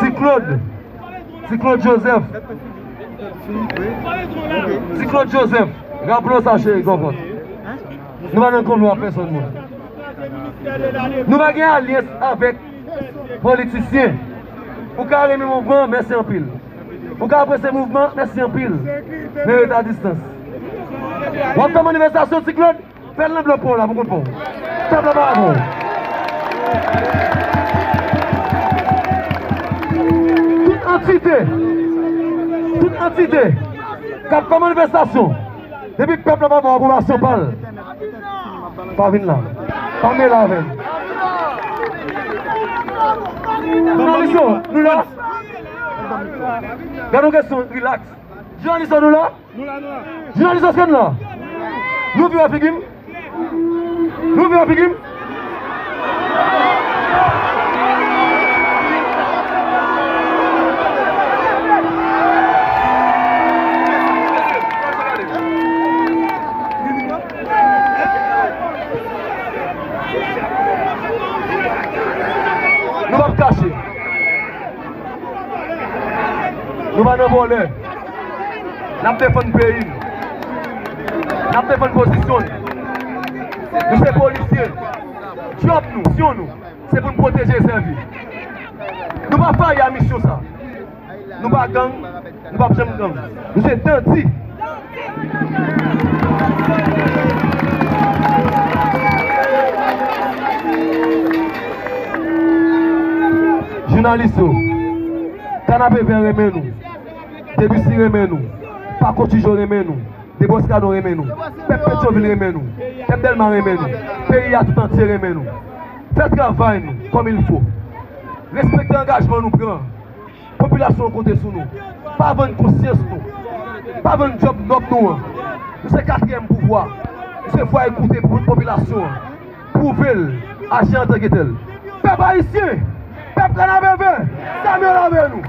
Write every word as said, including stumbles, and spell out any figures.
Ti Claude. Ti Claude Joseph. Ti Claude Joseph. Raple w sa, cheri, konprann. Nou pa nan konplo ak pèsonn moun. Nou pa gen alyans avèk politisyen. Ou ka renmen mouvman, mèsi anpil. Ou ka apresye mouvman, mèsi anpil. Men rete a distans. W ap fè manifestasyon, Ti Claude? Fè l nan blòk pa w la pou kont pa w. Pèp la pa avè w. Tout antite, tout antite k ap fè manifestasyon, depi pèp la pa ba w apwobasyon pa l, pa vin la. Pa mele avè n. Jounalis yo, nou la. Gade yon kesyon, relax. Jounalis yo, nou la. Jounalis, èske n la? Nou vire figi m? Nou vire figi m? Nou p ap kache. Nou pa nan vòlè. N ap defann peyi n. N ap defann pozisyon n. Nou se polisye. Djòb nou, misyon nou, se pou n pwoteje e sèvi. Nou pa fayi a misyon sa. Nou pa gang, nou p ap janm gang. Nou se dandi. Jounalis yo, Kanapevè renmen nou. Debussy renmen nou. Paco Tijo renmen nou. Deboscado renmen nou. Pèp Petyonvil renmen nou. Pèp Dèlma renmen nou. Peyi a tout antye renmen nou. Fè travay nou comme il faut. Respekte angajman nou pran. Popilasyon an konte sou nou. Pa vann konsyans nou. Pa vann djòb nòb nou an. Nou se katriyèm pouvwa. Nou se vwa ekoute pou popilasyon an. Pwouve l, aji antanke tèl. Pèp ayisyen, pèp Kanapevè, Samuel avè nou.